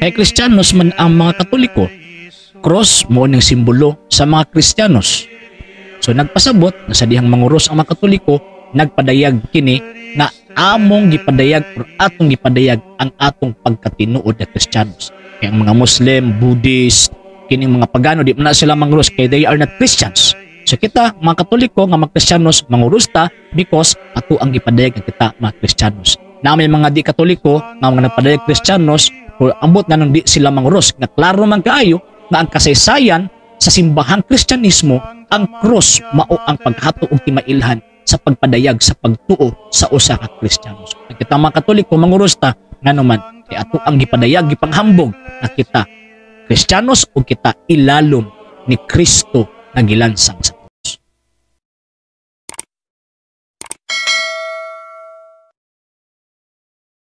Kay Kristiyanos man ang mga Katoliko. Cross mao ning simbolo sa mga Kristiyanos. So nagpasabot na sa dihang manguros ang mga Katoliko, nagpadayag kini nga among gipadayag or atong gipadayag ang atong pagkatinuod na Kristiyanos. Kaya ang mga Muslim, Buddhist, kining mga pagano, di man na sila manguros kay they are not Christians. So kita, mga Katoliko nga mga Kristiyanos, manguros ta because ato ang gipadayag nga kita mga Kristiyanos. Na may mga di Katoliko nga mga nagpadayag Kristiyanos, pero ambot nga nung di sila manguros, nga klaro man kaayo nga ang kasaysayan sa simbahang Kristyanismo, ang cross mao ang paghato og timailhan sa pagpadayag sa pagtuo sa usa ka Kristiyanos. Kung kita mga Katoliko manguros ta, ngano man kay ato ang gipadayag, gipanghambog na kita Kristiyanos ug kita ilalom ni Kristo nga gilansang sa